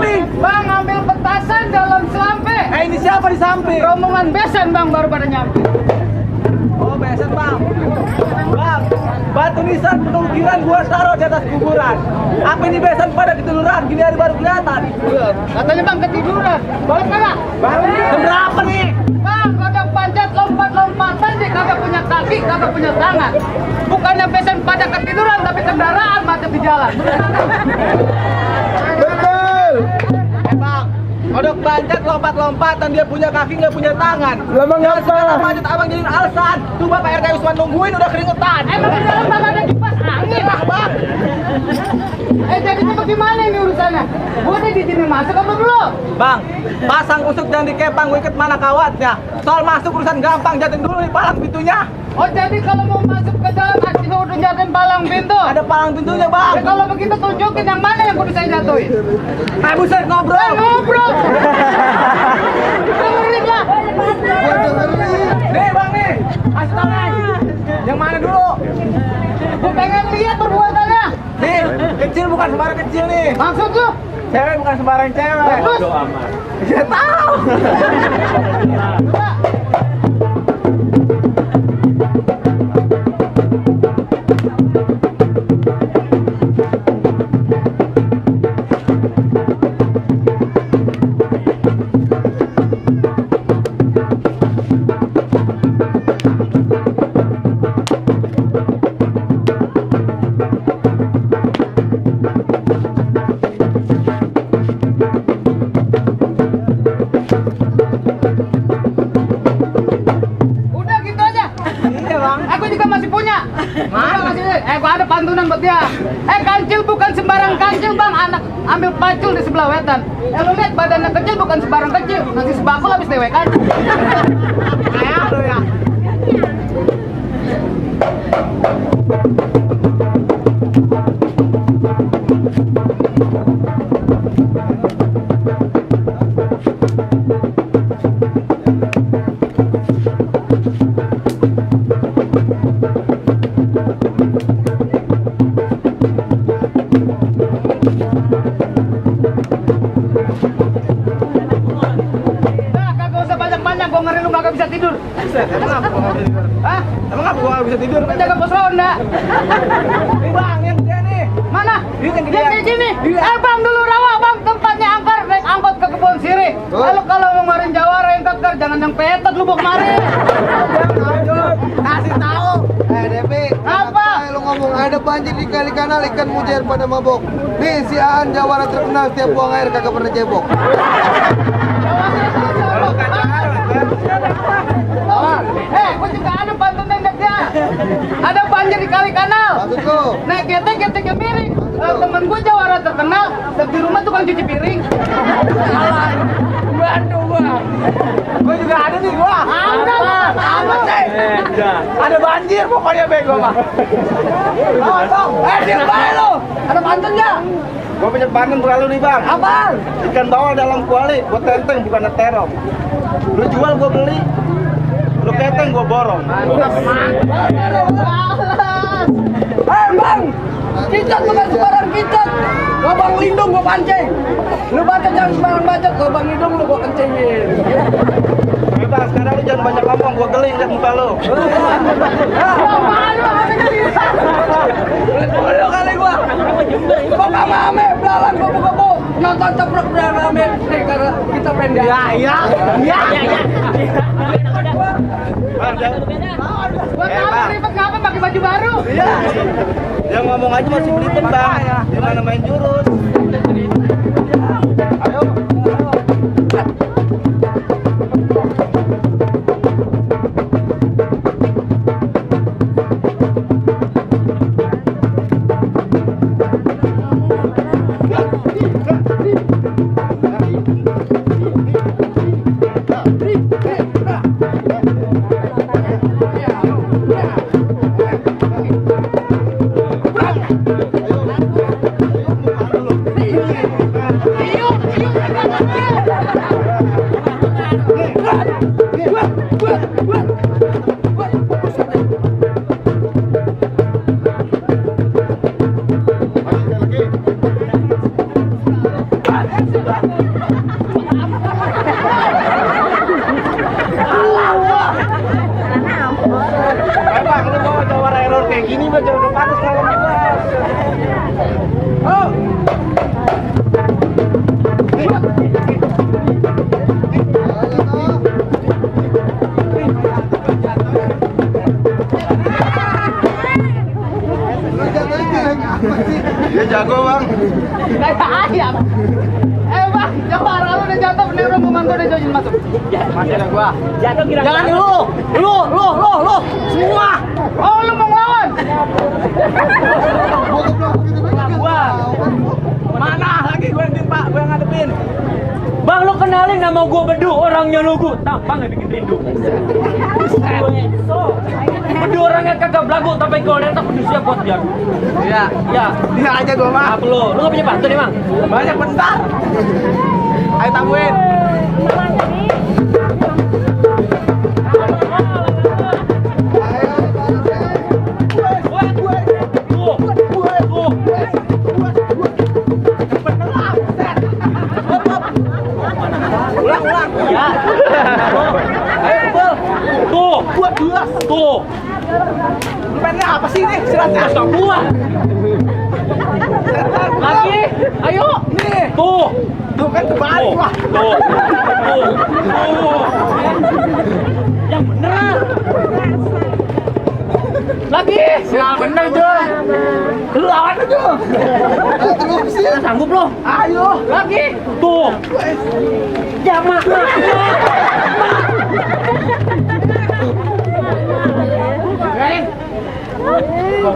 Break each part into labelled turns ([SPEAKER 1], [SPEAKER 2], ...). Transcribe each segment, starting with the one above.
[SPEAKER 1] samping.
[SPEAKER 2] Bang, ambil petasan dalam selampe.
[SPEAKER 1] Ini siapa di samping?
[SPEAKER 2] Rombongan besan bang baru pada nyampe.
[SPEAKER 1] Oh, besan bang. Bang, batu nisan pengukiran gua taruh di atas kuburan. Apa ini besan pada ketiduran? Gini hari baru kelihatan.
[SPEAKER 2] Katanya bang ketiduran. Boleh kagak?
[SPEAKER 1] Bang, jam berapa nih?
[SPEAKER 2] Bang, kadang panjat lompat-lompatan dia kagak punya kaki, kagak punya tangan. Bukannya besan pada ketiduran, tapi kendaraan macet di jalan.
[SPEAKER 1] Betul. Bang, kodok panjat lompat-lompatan dia punya kaki nggak punya tangan.
[SPEAKER 3] Lama ngapa?
[SPEAKER 1] Panjat abang jadi alasan. Tuh Bapak RT Usman nungguin udah keringetan.
[SPEAKER 2] Emang di dalam bang ada kipas angin.
[SPEAKER 1] Bang.
[SPEAKER 2] Jadinya bagaimana ini urusannya? Gua udah diizinin masuk apa belum?
[SPEAKER 1] Bang, pasang usuk jangan dikepang, gue ikat mana kawatnya. Soal masuk urusan gampang, jatin dulu nih palang pintunya.
[SPEAKER 2] Oh jadi kalau mau masuk ke dalam artinya udah jatuhin palang pintu?
[SPEAKER 1] Ada palang pintunya bang.
[SPEAKER 2] Ya, kalau begitu tunjukin yang mana yang kudu saya jatuhin.
[SPEAKER 1] Buset ngobrol.
[SPEAKER 2] Ngobrol. Dengerin lah.
[SPEAKER 1] Nih bang nih, kasih tau nih. Yang mana dulu?
[SPEAKER 2] Gua pengen lihat perbuatannya.
[SPEAKER 1] Nih, kecil bukan sembarang kecil nih.
[SPEAKER 2] Maksud lu?
[SPEAKER 1] Cewek bukan sembarang cewek.
[SPEAKER 2] Terus?
[SPEAKER 1] Ya tahu.
[SPEAKER 2] Coba. Udah gitu aja.
[SPEAKER 1] Iya bang.
[SPEAKER 2] Aku juga masih punya. Mana? Gua ada pantunan buat dia. Kancil bukan sembarang kancil bang. Anak ambil pacul di sebelah wetan. Lu lihat badannya kecil bukan sembarang kecil. Nanti sebakul habis dewekan.
[SPEAKER 1] Kayak lu ya.
[SPEAKER 2] Nah, kagak usah banyak-banyak. Gua ngeri lu kagak bisa tidur.
[SPEAKER 1] Emang apa gua nggak bisa tidur?
[SPEAKER 2] Hah?
[SPEAKER 1] Emang apa gua nggak bisa tidur?
[SPEAKER 2] Penjaga pos ronda.
[SPEAKER 1] Nih bang, yang gede nih.
[SPEAKER 2] Mana?
[SPEAKER 1] Ini yang gede.
[SPEAKER 2] Yang kayak gini.
[SPEAKER 1] Iya.
[SPEAKER 2] Bang dulu rawa bang, tempatnya angker naik angkot ke Kebon Siri. Lalu kalau mau ngemarin Jawara yang keker, jangan yang petet lu bawa kemarin.
[SPEAKER 1] Kasih tahu.
[SPEAKER 3] Devi,
[SPEAKER 2] Apa?
[SPEAKER 3] lu ngomong ada banjir di kali kanal ikan mujair pada mabok. Nih si Aan Jawara terkenal tiap buang air kagak pernah cebok.
[SPEAKER 2] Gua juga ada pantunan dia. Ada banjir di kali kanal.
[SPEAKER 3] Maksud lu?
[SPEAKER 2] Naik getek-geteknya miring. Temen gue Jawara terkenal, di rumah tukang cuci piring.
[SPEAKER 1] Bantu gua. Gua juga ada nih gua.
[SPEAKER 2] Ada lah,
[SPEAKER 1] Apa sih? Ada banjir pokoknya bego mah. Diam bae lu.
[SPEAKER 2] ada pantunnya.
[SPEAKER 1] Gua punya pantun bukan lu nih bang.
[SPEAKER 2] Apaan?
[SPEAKER 1] Ikan bawal dalam kuali, gua tenteng bukan terong. Lu jual gua beli. Lu keteng gua borong.
[SPEAKER 2] Bang, kicot bukan sembarang kicot. Lubang lindung gua pancing. Lu baca jangan sembarang baca, lubang lindung lu gua kencingin.
[SPEAKER 1] Bang, sekarang lu jangan banyak ngomong, gua geli liat muka lu.
[SPEAKER 2] Malu ada cerita.
[SPEAKER 1] Lu kali gua.
[SPEAKER 2] Kok sama ame belalang gobo-gobo nonton ceprok rame karena kita pendek.
[SPEAKER 1] Iya. Bang,
[SPEAKER 2] Buat apa ribet ngapa pakai baju baru?
[SPEAKER 1] iya. Yang ngomong aja masih belibet bang. Gimana main jurus? Ayo. Bang, lu mau coba error kayak gini mah jauh panas kalau dibahas. Oh.
[SPEAKER 3] Dia jago bang.
[SPEAKER 2] Kayak ayam. Bang, coba kalau udah jatuh bener mau mantu udah jauhin masuk.
[SPEAKER 1] Masih ada gua.
[SPEAKER 2] Jatuh kira.
[SPEAKER 1] Jangan lu. Semua.
[SPEAKER 2] Oh, lu mau ngelawan?
[SPEAKER 1] Gua. Mana lagi gua yang timpa, gua yang ngadepin.
[SPEAKER 4] Bang, lu kenalin nama gua Bedu, orangnya lugu. Tampang yang bikin rindu. Bedu orangnya kagak belagu, tapi kalau datang Bedu siap buat jago.
[SPEAKER 1] Iya.
[SPEAKER 4] Ya,
[SPEAKER 1] Dia aja gua mah.
[SPEAKER 4] apa lu? Lu gak punya bantu nih, Bang?
[SPEAKER 1] Banyak bentar. Ayo tamuin. Ulang.
[SPEAKER 4] Ya.
[SPEAKER 1] Ayo kumpul.
[SPEAKER 4] Tuh,
[SPEAKER 1] Buat 12.
[SPEAKER 4] tuh.
[SPEAKER 1] Pennya apa sih ini? Silatnya.
[SPEAKER 4] Masa gua. Lagi. Ayo.
[SPEAKER 1] Nih.
[SPEAKER 4] Tuh.
[SPEAKER 1] Tuh kan kebalik
[SPEAKER 4] Tuh.
[SPEAKER 1] wah.
[SPEAKER 4] Tuh. Tuh. Yang bener. Lagi.
[SPEAKER 1] Yang bener Jul. Lu lawan aja.
[SPEAKER 3] Terus sih.
[SPEAKER 4] Sanggup lo.
[SPEAKER 1] Ayo.
[SPEAKER 4] Lagi. Tuh. Ya, mak.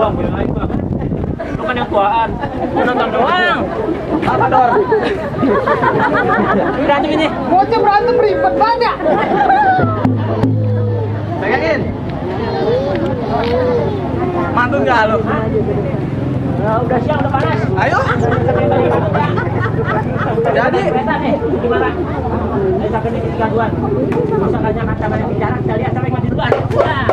[SPEAKER 4] Bang, boleh lain, Bang. Lu kan yang tuaan. Lu nonton doang.
[SPEAKER 1] Apa Dor?
[SPEAKER 4] Berantem ini.
[SPEAKER 2] Bocah berantem ribet banget.
[SPEAKER 1] Pegangin. Mantun nggak lu?
[SPEAKER 4] Udah siang, udah panas.
[SPEAKER 1] Ayo. Jadi.
[SPEAKER 4] Gimana? Saya sampai di kegaduhan. Masa kanya kata banyak bicara, kita lihat sampai mati duluan. Wah.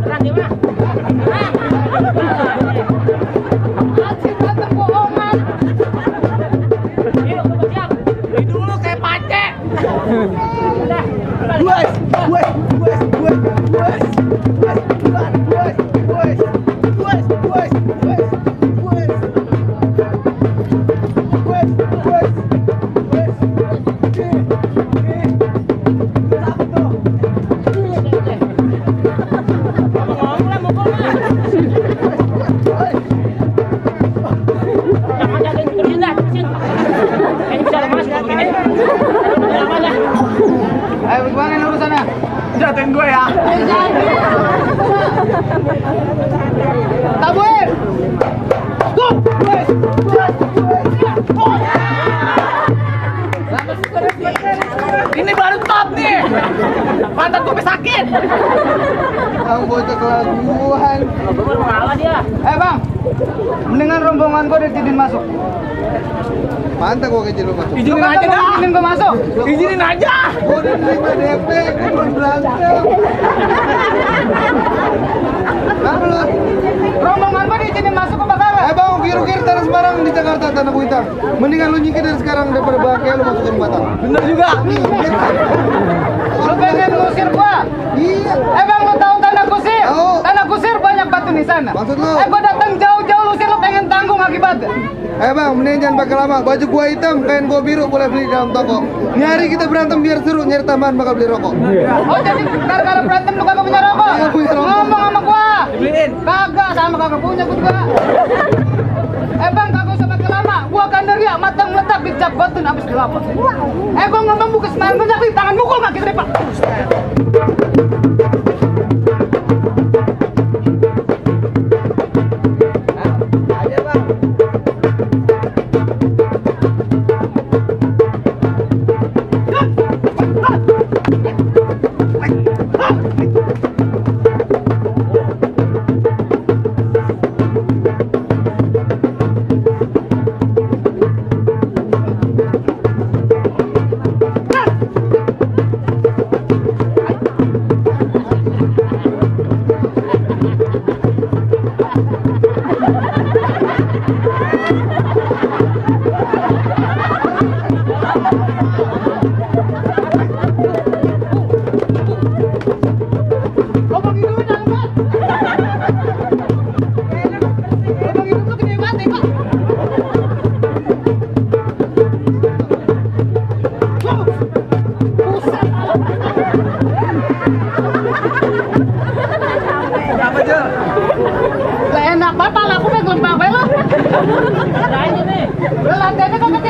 [SPEAKER 4] Terang gimana? Terang.
[SPEAKER 2] Asik berantem bohongan.
[SPEAKER 4] Yuk, tunggu siap.
[SPEAKER 1] Beli dulu kayak pace.
[SPEAKER 4] Udah.
[SPEAKER 1] Buas.
[SPEAKER 4] Ngomong lah, mukul lah. Jangan jagain terusin dah, terusin. Kayaknya bisa lemas kalau begini. Lama dah.
[SPEAKER 2] Ayo gimana ini urusannya?
[SPEAKER 1] Jatuhin gue ya.
[SPEAKER 2] Tabuin.
[SPEAKER 1] Ini baru top nih. Pantat gue sakit.
[SPEAKER 3] Ang bocah kelaguan.
[SPEAKER 4] Kalau gue mau ngalah dia.
[SPEAKER 2] Bang, mendingan rombongan gue dijadiin masuk.
[SPEAKER 3] Mantap gua kecil lu masuk.
[SPEAKER 1] Izinin aja dah.
[SPEAKER 2] Izinin gue masuk.
[SPEAKER 1] Izinin aja.
[SPEAKER 3] Gua udah nerima DP, gua belum berantem. Kenapa lu?
[SPEAKER 2] Rombongan gue diizinin masuk apa kabar?
[SPEAKER 3] Bang, ukir-ukir tanah Semarang di Jakarta, tanah Kuitang. Mendingan lu nyingkir dari sekarang daripada bangke lu masukin Batam.
[SPEAKER 1] Bener juga.
[SPEAKER 2] Lu pengen ngusir gua?
[SPEAKER 3] Iya.
[SPEAKER 2] Bang, lu tahu tanah kusir?
[SPEAKER 3] Tahu.
[SPEAKER 2] Tanah kusir banyak batu di sana.
[SPEAKER 3] Maksud lu?
[SPEAKER 2] Gua datang jauh-jauh lu sih lu pengen tanggung akibatnya.
[SPEAKER 3] Bang, mendingan jangan pakai lama. Baju gua hitam, kain gua biru, boleh beli di dalam toko. Ini hari kita berantem biar seru, nyari tambahan bakal beli rokok.
[SPEAKER 2] Oh, jadi gara-gara berantem lu kagak punya rokok?
[SPEAKER 3] Kagak punya rokok.
[SPEAKER 2] Ngomong sama gua.
[SPEAKER 1] Dibeliin.
[SPEAKER 2] Kagak, sama kagak punya gua juga. Bang, kagak usah pakai lama. Gua gandaria, matang meletak dicap batun habis dilapor. Gua ngomong buka semangat banyak di tangan mukul nggak kita Pak.
[SPEAKER 1] Aja bang.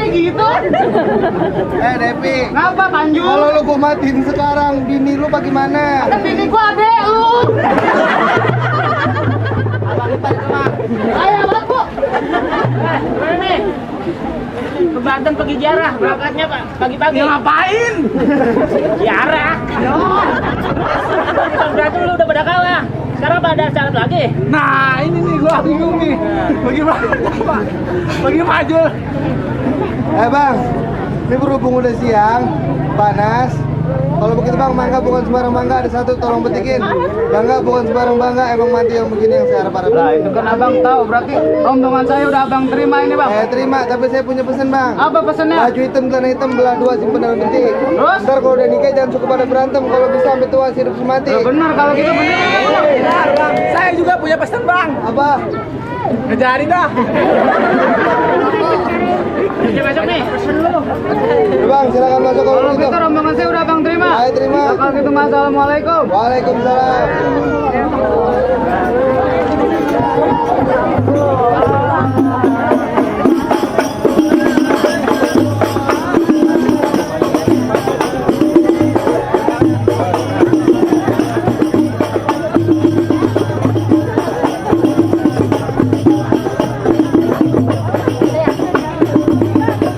[SPEAKER 2] gitu.
[SPEAKER 3] Depi.
[SPEAKER 2] Ngapa Panju?
[SPEAKER 3] Kalau lu gua matiin sekarang, bini lu bagaimana?
[SPEAKER 2] Ada bini gua adek lu.
[SPEAKER 4] Abang lipat ke rumah.
[SPEAKER 2] Ayo abang bu.
[SPEAKER 4] Gimana nih? Ke Banten pergi ziarah, berangkatnya Pak pagi-pagi.
[SPEAKER 1] Ya ngapain?
[SPEAKER 4] Ziarah. Bukan berarti lu udah pada kalah. Sekarang pada syarat lagi.
[SPEAKER 1] Nah ini nih gua bingung nih. Bagaimana Pak? Bagaimana Jul?
[SPEAKER 3] Bang, ini berhubung udah siang, panas. Kalau begitu bang, mangga bukan sembarang mangga, ada satu tolong petikin. Mangga bukan sembarang mangga, emang mati yang begini yang saya harap-harap.
[SPEAKER 2] Nah itu kan abang tahu, berarti rombongan saya udah abang terima ini bang.
[SPEAKER 3] Terima, tapi saya punya pesan bang.
[SPEAKER 2] Apa pesannya?
[SPEAKER 3] Baju hitam, celana hitam, belah dua, simpen dalam peti.
[SPEAKER 2] Terus?
[SPEAKER 3] Ntar kalau udah nikah jangan suka pada berantem, kalau bisa sampai tua hidup semati.
[SPEAKER 2] Ya, benar kalau gitu benar.
[SPEAKER 1] Benar bang. Saya juga punya pesan bang.
[SPEAKER 3] Apa?
[SPEAKER 1] Ngejarin dah.
[SPEAKER 4] Udah masuk nih.
[SPEAKER 3] Ya, bang, silakan masuk kalau
[SPEAKER 2] Kalau
[SPEAKER 3] gitu.
[SPEAKER 2] gitu rombongan saya udah abang terima.
[SPEAKER 3] Saya terima.
[SPEAKER 2] Kalau gitu assalamualaikum.
[SPEAKER 3] Waalaikumsalam.